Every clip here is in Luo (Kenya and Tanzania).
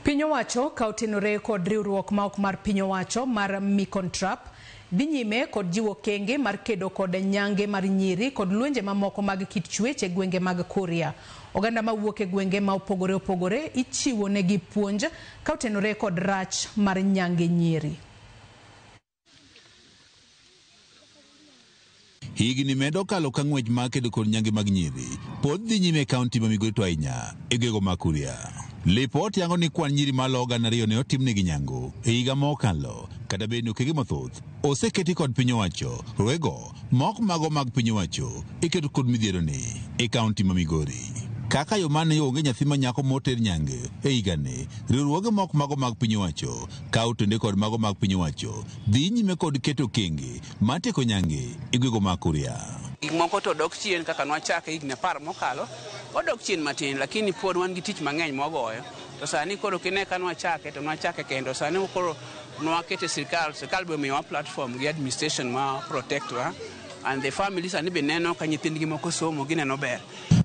Piny owacho ka otenore kod riwruok ma ok mar piny owacho mar Micontrap dhi nyime kod jiwo okenge mar kedo kod nyange mar nyiri kod lwenje mamoko mag kit chwech e gwenge mag Kuria. Oganda mawuok e gwenge ma opogore opogore ichiwo negi puonj ka otenore kod rach mar nyange nyiri. Higni medo kalo ka ng'wech mar kedo kod nyange mag nyiri pod dhi nyime e kaunti ma Migori to ahinya e gwenge mag Kuria. Lipot yango ni kwan nyiri malo 2,000 ne otimnegi nyango e higa mokalo, kata bed ni okenge mathoth oseketi kod piny owacho. Rowego mok mago mag piny owacho iketo kod midhiero ni e kaunti ma Migori. Kaka yo mane onge nyathi ma nyako moter nyange e higani, riwruoge mok mago mag piny owacho ka otende kod mago mag piny owacho dhi nyime kod keto okenge mar tieko nyange e gwenge mag Kuria. Gik moko to dok chien kaka nwachake higni 10 mokalo, odok chien matin, lakini pod wan gi tich mang'eny mwagoyo. To sani koro kine ka nwachake to nwachake kendo, sani koro nwakete sirkal, sirkal be omiyowa platform gi administration ma protect wa, and the family sani be neno ka nyithindgi moko somo, gineno ber.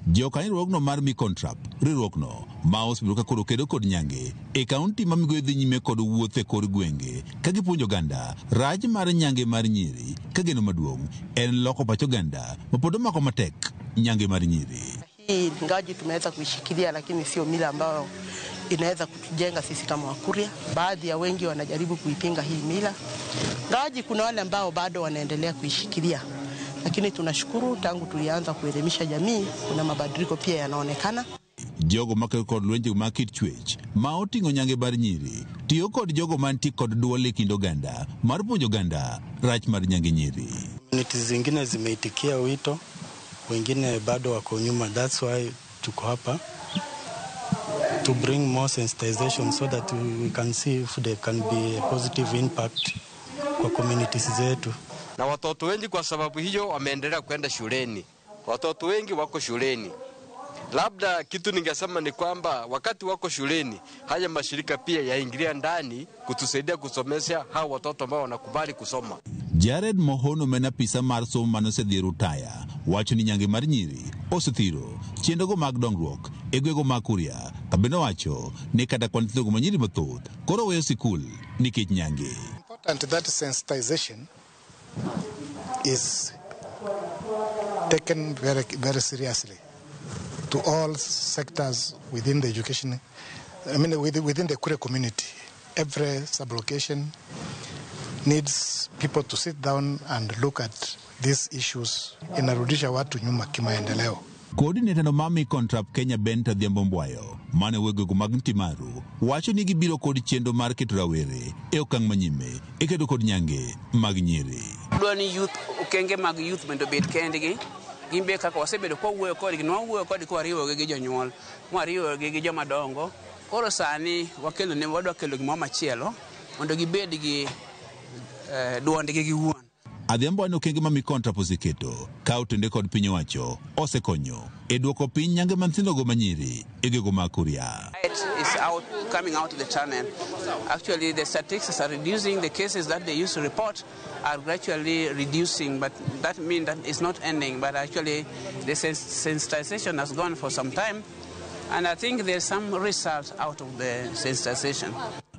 Jokanyo riwruogno mar Micontrap, riwruogno ma osebedo ka koro kedo kod nyange e kaunti ma Migori dhi nyime kod wuoth e kor gwenge ka gipuonjo oganda rach mar nyange mar nyiri ka geno maduong' en loko pach oganda ma pod omako matek nyange mar nyiri. Hii ingawaje tumeweza kuishikilia, lakini sio mila ambayo inaweza kutujenga sisi kama Wakuria. Baadhi ya wengi wanajaribu kuipinga hii mila, ingawaje kuna wale ambao bado wanaendelea kuishikilia, lakini tunashukuru tangu tulianza kuelimisha jamii kuna mabadiliko pia yanaonekana. Jogo makedo kod lwenje mag kit chwech ma oting'o nyange mar nyiri tiyo kod jogo mantie kod duol e kind oganda mar puonjo oganda rach mar nyange nyiri. Communities zingine zimeitikia wito, wengine bado wako nyuma. That's why tuko hapa to bring more sensitization so that we can see if there can be a positive impact kwa communities zetu. Na watoto wengi kwa sababu hiyo wameendelea kwenda shuleni. Watoto wengi wako shuleni. Labda kitu ningesema ni kwamba wakati wako shuleni, haya mashirika pia yaingilia ndani kutusaidia kusomesha hao watoto ambao wanakubali kusoma. Jared Mohono mena apisa mar somo manosedhi e rutaya wacho ni nyange mar nyiri osethiro chenrogo mag dongruok e gwenge mag Kuria. Kabende owacho ni kata kwan nyithindogo ma nyiri mathoth koro weyo sikul nikech nyange. Important that sensitization is taken very, very seriously to all sectors within the education, I mean within the Kuria community. Every sub-location needs people to sit down and look at these issues. Inarudisha watu nyuma kimaendeleo. Coordinator no mar Micontrap Kenya Ben Adhiambo Mbwayo mane wegego mag Ntimaru wacho ni gibiro kod chenro mar keto rawere e okang' manyime e kedo kod nyange mag nyiri. Dwa ni youth, okenge mag youth mondo obed kendgi. Gin be kaka wasebedo kwa wuoyo kodgi, nwawuoyo kodgi kwa wariwogi gi jonyuol, mwariwogi gi joma dongo. Koro sani wakelo ne, wadwa kelo gimoro machielo mondo gibed gi duondgi giwuon. Adhiambo ni okenge ma Micontrap oseketo ka otende kod piny owacho osekonyo e duoko piny nyange mar nyithindogo ma nyiri e gwenge mag Kuria. It is out, coming out of the channel. Actually, the statistics are reducing. The cases that they used to report are gradually reducing, but that means that it's not ending. But actually, the sensitization has gone for some time, and I think there's some result out of the sensitization.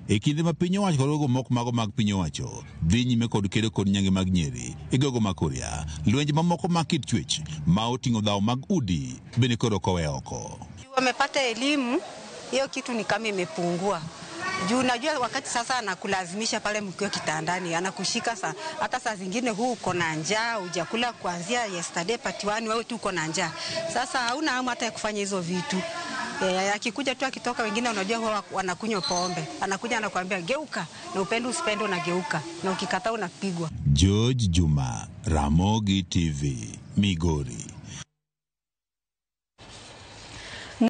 E kinde ma piny owacho kod rogo moko mago mag piny owacho dhi nyime kod kedo kod nyange mag nyiri e gwenge mag Kuria, lwenje mamoko mag kit chwech ma oting'o dhawo mag udi bende koro ok owe oko. Wamepata elimu, hiyo kitu ni kama imepungua. Juu unajua wakati sasa anakulazimisha pale mkiwa kitandani, anakushika saa, hata saa zingine huu uko na njaa, hujakula kuanzia yesterday part 1, wewe tu uko na njaa. Sasa hauna hamu hata ya kufanya hizo vitu. Akikuja tu akitoka, wengine unajua huwa wanakunywa pombe. Anakuja anakuambia geuka, na upende usipende unageuka, na ukikataa unapigwa. George Juma, Ramogi TV, Migori.